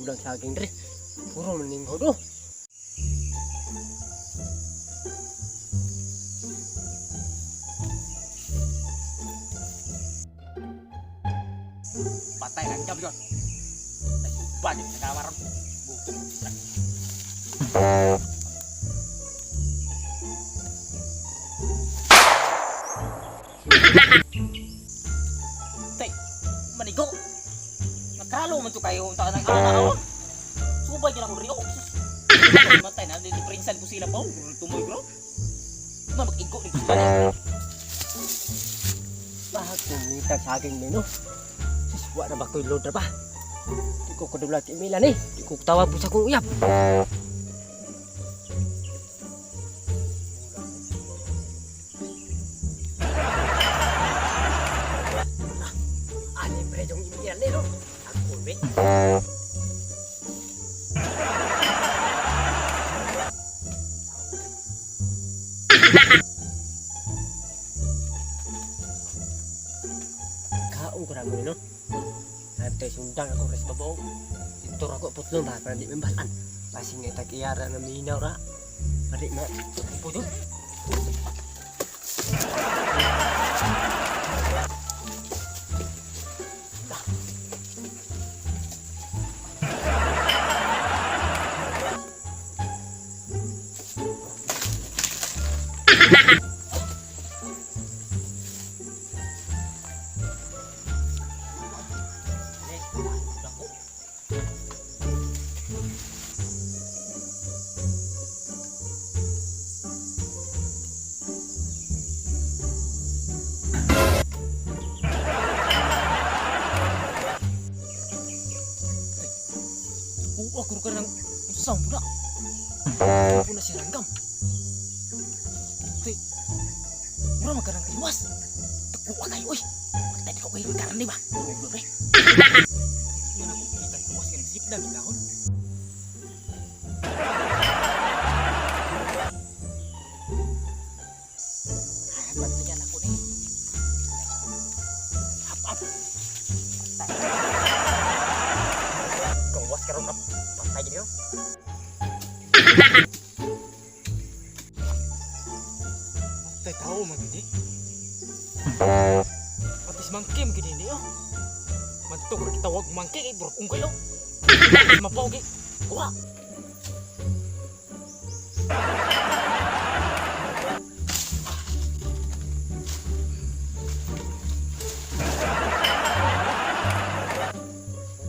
Dulang saging dre. Puro maningho do. Patay langgam yun. Ay, suba din sa kawaran. Bukong. Tay, manigo. Nakalo man to kayo unta ka ng araw. Subay yun ako rin. Oh, sus. Matay na, di prinsan ko sila pa. Tumoy bro. Ma, mag-igo ni gusto niya. Bahag kumita saging ni no. Sus, wa na ba ko'y load na ba? Di ko kadulag imila ni. Di ko tawag po sa kong uyab. Ah, libre yung imila ni no. Ako, be. Kaon ko na mo no. Ante sundang ako res babaw. Ito ako putlon ba para di membalan. Basing nga tag-iyara na minaw ra. Pari na. Puto. Oo, ako ka ng usang pula. Ako na si Ranggam. Tay, mura man ka ng iwas. Takuha kayo, oy. Magtay ko kayo karan di ba? Ulo, pre. Yun ako, kita iwas nga nagsip na ginahon. Harapan na yan ako ni. Hap, hap. Patay. Gawas karon na patay gid yo. Tay tao man gini. Patis mangke man gini ni oh. Mantok ra kita wag mangke kay burok unggoy oh. Patis mapaw kay. Kuha.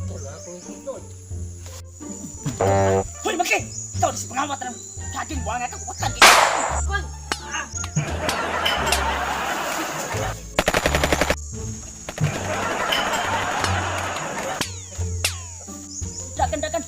Putol ako yung putlon. Hoy mangke. Ikaw di si pangawat ng kaging buanga ka kuwatan kay. Kwan! Dagan dagan.